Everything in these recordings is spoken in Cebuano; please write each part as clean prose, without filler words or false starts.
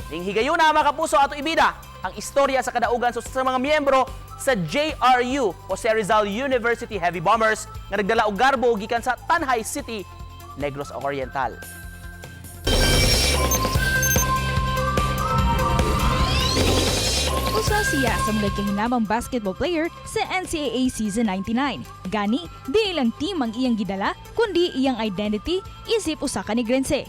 Ning higayuna, mga kapuso, ato ibida ang istorya sa kadaugan sa mga miyembro sa JRU, Jose Rizal University Heavy Bombers, nga nagdala og garbo gikan sa Tanjay City, Negros Oriental. Usa siya sa mga kahinamang basketball player sa NCAA Season 99. Gani, di ilang team ang iyang gidala, kundi iyang identity isip usa ka Negrense.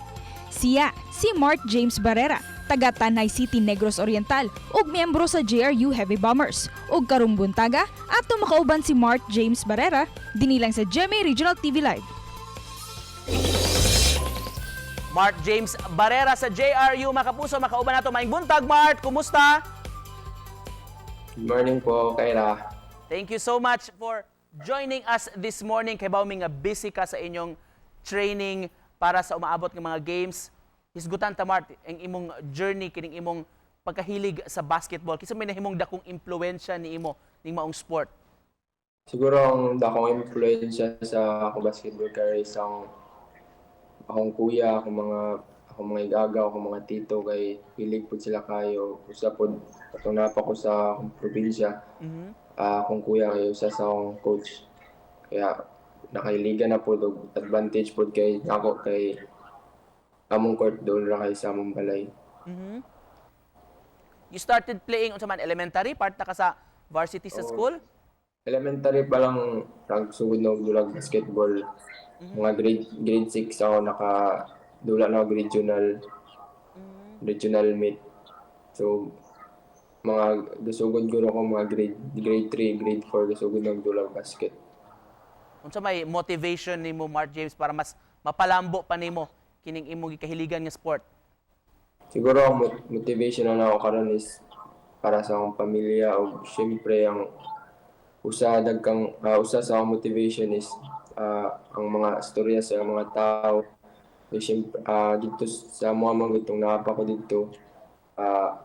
Siya, si Mark James Barrera, taga Tanay City, Negros Oriental, ug miyembro sa JRU Heavy Bombers. Ug karong buntaga, ato makauban si Mark James Barrera, dinilang sa GMA Regional TV Live. Mark James Barrera sa JRU, mga kapuso, makauban nato. Maayong buntag, Mark. Kumusta? Good morning po, Kyra. Thank you so much for joining us this morning. Kay mi nga busy ka sa inyong training para sa umaabot ng mga games. Hisgutan ta, Mart, ang imong journey kining imong pagkahilig sa basketball. Kinsa may nahimong dakong impluwensya ni imo ning maong sport? Siguro ang dakong impluwensya sa akong basketball career is ang akong kuya, akong mga igagaw, akong mga tito kay hilig pud sila kayo. Usa pud katong naa pa ko sa akong probinsya. Akong kuya kay usa sa akong coach. Kaya nakahiligan na pud og advantage pud kay ako kay among court doon ra kay sa among balay. You started playing unsa man, elementary part na ka sa varsity sa Oo. School? Elementary pa lang nagsugod na og dulag basketball. Mga grade grade 6 ako naka dula na og regional regional meet. So mga gasugod guro ko mga grade grade 3, grade 4 gasugod na og dulag basket. Unsa may motivation nimo, Mark James, para mas mapalambo pa nimo kining imong gikahiligan nga sport? Siguro ang motivation na ako karon is para sa akong pamilya o syempre ang usa dagkang usa sa akong motivation is ang mga istorya sa mga tao. Eh, syempre, dito sa mga man gitong naa pa ko dito,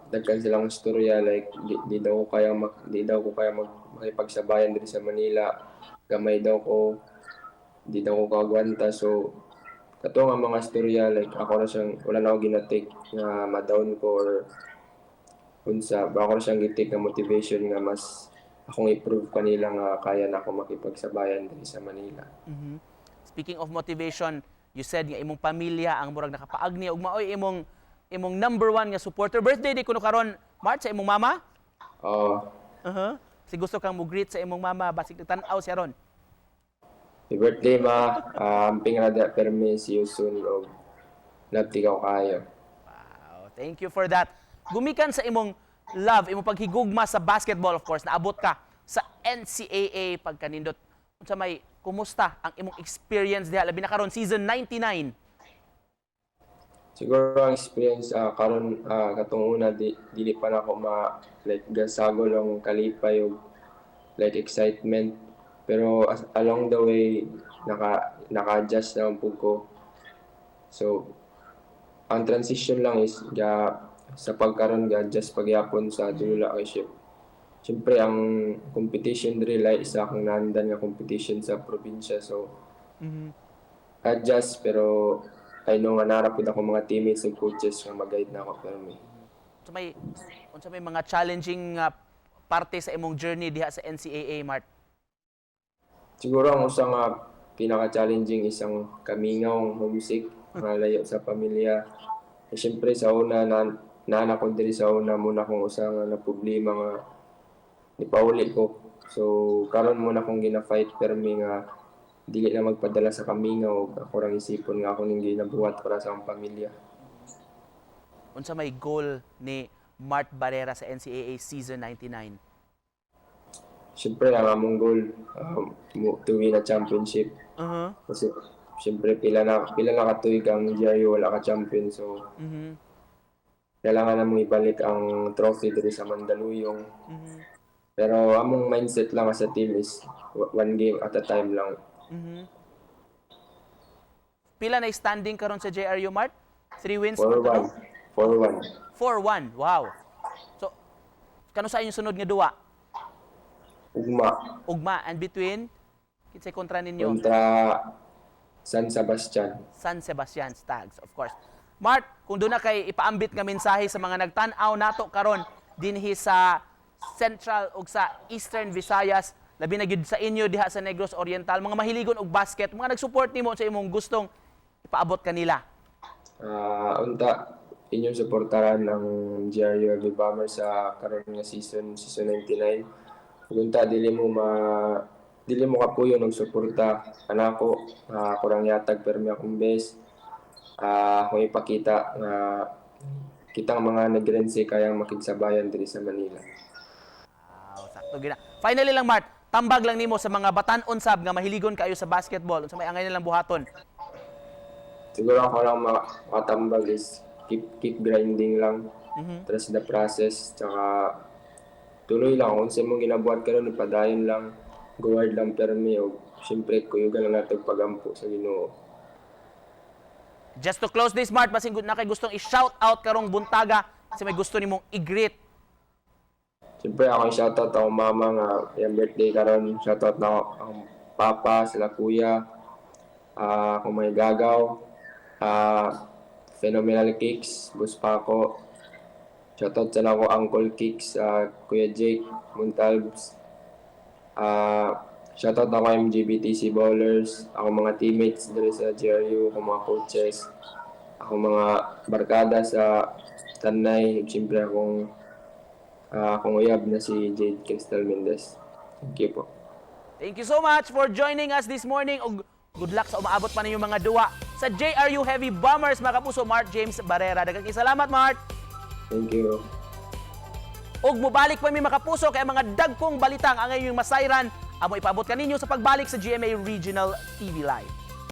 dagkan silang istorya like di daw ko kaya makipagsabayan diri sa Manila, gamay daw ko, di daw ko kaagwanta. So kato nga mga istorya, like ako na siyang wala na ako gina-take nga ma-down ko or unsa ba, ako na siyang gi-take nga motivation nga mas akong i-prove kanila nga kaya na ako makipagsabayan diri sa Manila. Speaking of motivation, you said nga imong pamilya ang murag nakapaagni ug maoy imong number one nga supporter. Birthday di kuno karon, March, sa imong mama? Oh. Si gusto kang mo-greet sa imong mama basig tan-aw siya ron. Happy birthday, ma. Amping ra da permi, see you soon og love ikaw kayo. Wow, thank you for that. Gumikan sa imong love, imong paghigugma sa basketball, of course, naabot ka sa NCAA pagkanindot. Unsa may kumusta ang imong experience diha labi na karon season 99? Siguro ang experience karon, katong una di, dili pa nako ma like gasagol ang kalipay og like excitement, pero along the way naka-adjust naman pud ko. So ang transition lang is ga sa pagkaron ga adjust pagyapon sa dula kay ship. Siyempre ang competition diri like isa akong naandan nga competition sa probinsya, so adjust, pero I know nga naa ra pud ako mga teammates ug coaches nga mag-guide na ako pero may Unsa may mga challenging parte sa imong journey diha sa NCAA, Mart? Siguro ang usa nga pinaka-challenging is ang kamingaw, ang homesick, nga layo sa pamilya. Eh, siyempre sa una na naa ko diri sa una muna akong usa nga na problema nga nipauli ko. So karon muna akong gina-fight permi nga dili na magpadala sa kamingaw ug ako rang isipon nga ako ning ginabuhat para sa akong pamilya. Unsa may goal ni Mart Barrera sa NCAA season 99? Siyempre ang among goal to win a championship. Kasi siyempre pila na ka tuig ang JRU wala ka champion, so kailangan namong ibalik ang trophy diri sa Mandaluyong. Pero among mindset lang as a team is one game at a time lang. Pila na standing karon sa JRU, Mart? 3 wins? 4-1. 4-1. 4-1. Wow. So kano sa inyong sunod nga duwa? Ugma. Ugma, and between kinsay kontra ninyo? Kontra San Sebastian. San Sebastian Stags, of course. Mart, kung duna kay ipaambit nga mensahe sa mga nagtan-aw nato karon dinhi sa Central ug sa Eastern Visayas, labi na gyud sa inyo diha sa Negros Oriental, mga mahiligon og basket, mga nag-support nimo sa imong gustong ipaabot kanila. Unta inyong suportahan ang JRU Heavy Bomber sa karon nga season, season 99. Ug unta dili mo kapuyon og suporta kanako. Ako rang yatag permi akong best. Akong ipakita nga kitang mga Negrense kayang makigsabayan diri sa Manila. Wow, sakto gina. Finally lang, Mart, tambag lang nimo sa mga batan-on sab nga mahiligon kaayo sa basketball, unsa may angay nilang buhaton? Siguro ako lang makatambag is keep grinding lang. Trust the process, tsaka tuloy lang kung unsa imong ginabuhat karon, padayon lang, go hard lang permi og syempre kuyugan lang nato pagampo sa Ginoo. Just to close this, Mart, basin na kay gustong i-shout out karong buntaga kasi may gusto nimong i-greet. Siyempre ako, shoutout akong mama nga iyang birthday karon, shoutout na ako akong papa, sila kuya, akong mga gagaw, Phenomenal Kicks, Boss Paco. Shoutout sa ako Uncle Kicks, Kuya Jake, Montalbs. Shoutout ako MGBTC Ballers, ako mga teammates diri sa JRU, ako mga coaches, ako mga barkada sa Tanay, ug siyempre akong uyab na si Jade Crystal Mendez. Thank you po. Thank you so much for joining us this morning ug good luck sa umaabot pa ninyong mga duwa sa JRU Heavy Bombers, mga kapuso, Mark James Barrera. Daghang salamat, Mark. Thank you. Ug mobalik pa mi, mga kapuso, kay ang mga dagkong balitang ang inyong masayran amo ipaabot kaninyo sa pagbalik sa GMA Regional TV Live.